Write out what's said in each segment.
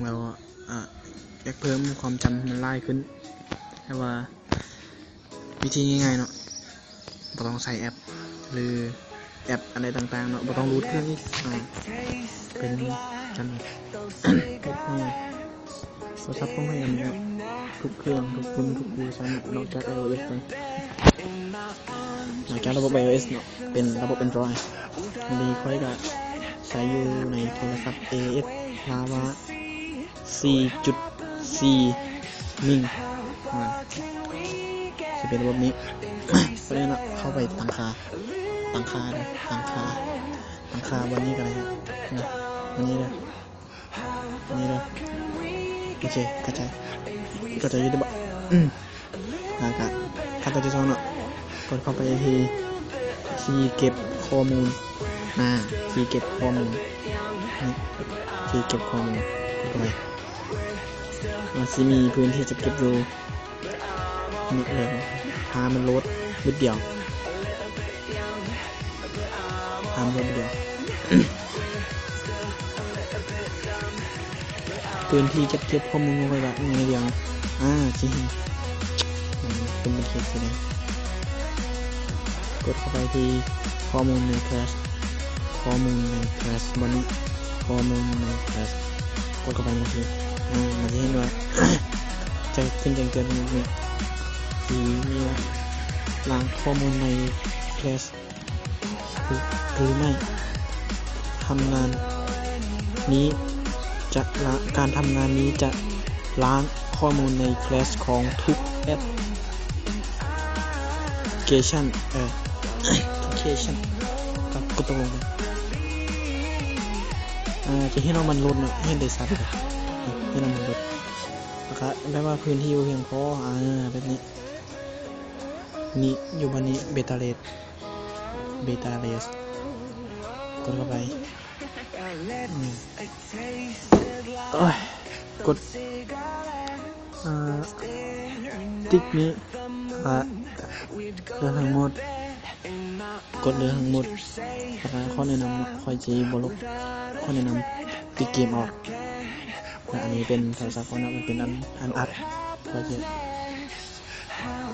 ແລ້ວ ອາ ຢາກເພີ່ມຄວາມຈຳໃຫ້ມັນຫຼາຍຂຶ້ນ ແຕ່ວ່າວິທີງ່າຍໆເນາະ ບໍ່ຕ້ອງໃຊ້ແອັບ ຫຼື ແອັບອັນໃດຕ່າງໆເນາະ ບໍ່ຕ້ອງຮູດເຄື່ອງອີກ ອາ ເປັນຈັງ ໂທລະສັບຂອງໃຜອັນນີ້ ທຸກເຄື່ອງ ທຸກລຸ້ນ ທຸກບລິສັດ ນອກຈາກໄອໂອເອັສເນາະ ນອກຈາກລະບົບໄອໂອເອັສເນາະ ເປັນລະບົບແອນດຣອຍ. ອັນນີ້ຂ້ອຍກະໃຊ້ຢູ່ໃນໂທລະສັບເອເອັສ ລາວາ ສີ່ຈຸດສີ່ມິງ ອາ ຊິເປັນລະບົບນີ້ ເຂົ້າໄປຕັ້ງຄ່າ ຕັ້ງຄ່າເດີ ຕັ້ງຄ່າ ຕັ້ງຄ່າບ່ອນນີ້ກໍໄດ້ ນະ ບ່ອນນີ້ເດີ ນີ້ເດີ ໂອເຄ ເຂົ້າໃຈ ເຂົ້າໃຈຢູ່ເດີບໍ? ອືມ ແລ້ວກະຂັ້ນຕອນທີສອງເນາະ ກົດເຂົ້າໄປທີ່ທີ່ເກັບຂໍ້ມູນ ອາ ທີ່ເກັບຂໍ້ມູນ ນີ້ ທີ່ເກັບຂໍ້ມູນ ກົດເຂົ້າໄປ ມັນຊິມີພື້ນທີ່ຈະເກັບຢູ່ ນີ້ເລີຍ ຖ້າມັນໂຫຼດບຶດດຽວ ຖ້າມັນໂຫຼດບຶດດຽວ ພື້ນທີ່ຈັດເກັບຂໍ້ມູນຂອງຂ້ອຍກະໜ້ອຍດຽວ ອາ ຊິເຫັນ ອືມ ເປັນບັນທຶກສະແດງ ກົດເຂົ້າໄປທີ່ຂໍ້ມູນໃນແຟລຊ ຂໍ້ມູນໃນແຟລຊ ບ່ອນນີ້ ຂໍ້ມູນໃນແຟລຊ ກົດເຂົ້າໄປນີ້ ອາ ມັນຊິເຫັນວ່າ ຈະຂຶ້ນແຈ້ງເຕືອນແບບນີ້ ທີ່ມີວ່າ ລ້າງຂໍ້ມູນໃນແຟລຊ ຫຼື ຫຼືໄມ່ ທຳງານນີ້ຈະລະ ການທຳງານນີ້ຈະລ້າງຂໍ້ມູນໃນແຟລຊຂອງທຸກແອັບເຄຊັນ ເອີ ເຄຊັນ ກໍຕົກລົງໄປ ອາ ຈະເຫັນວ່າມັນຫຼຸດເນາະ ເຫັນໄດ້ຊັດເລີຍ ເຫັນວ່າມັນຫຼຸດ ແລ້ວກໍແບບວ່າພື້ນທີ່ບໍ່ພຽງພໍ ອາ ແບບນີ້ ນີ້ ຢູ່ບ່ອນນີ້ ເບຕາເຣດ ເບຕາເຣດ ກົດເຂົ້າໄປ ອືມ ໂອ້ຍ ກົດ ອາ ຕິກນີ້ ອາ ເລືອກທັງໝົດ ກົດເລືອກທັງໝົດ ແລ້ວກໍຂໍ້ແນະນຳເນາະ ຂ້ອຍຊິບໍ່ລົບ ຂໍ້ແນະນຳ ປິດເກມອອກ ແລ້ວອັນນີ້ເປັນໂທລະສັບຂ້ອຍເນາະ ມັນເປັນອັນ ອັນອັດ ຂ້ອຍຊິ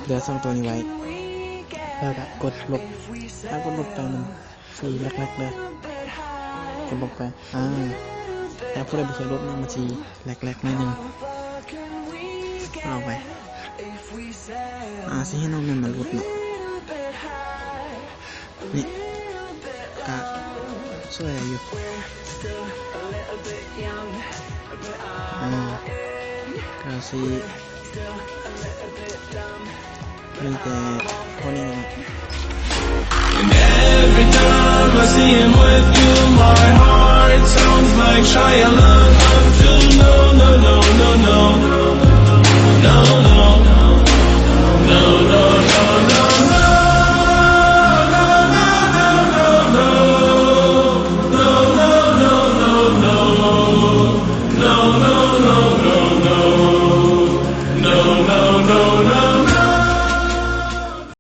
ເຫຼືອສອງໂຕນີ້ໄວ້ ແລ້ວກະກົດລົບ ຖ້າກົດລົບໄປມັນຊິແລັກໆເດີ ກົດລົບໄປ ອາ ຖ້າຜູ້ໃດບໍ່ເຄີຍລົບນະ ມັນຊິແລັກໆໜ້ອຍໜຶ່ງ ເອົາໄປ ອາ ຊິເຫັນວ່າມັນມາຫຼຸດເນາະ ນີ້ ກະຊ່ວຍໄດ້ຢູ່ ອາ ກະຊິ ມີແຕ່ເທົ່ານີ້ແຫຼະເນາະ. And every time I see him with you, my heart sounds like Shia LaBeouf too. No, no, no, no, no, no, no.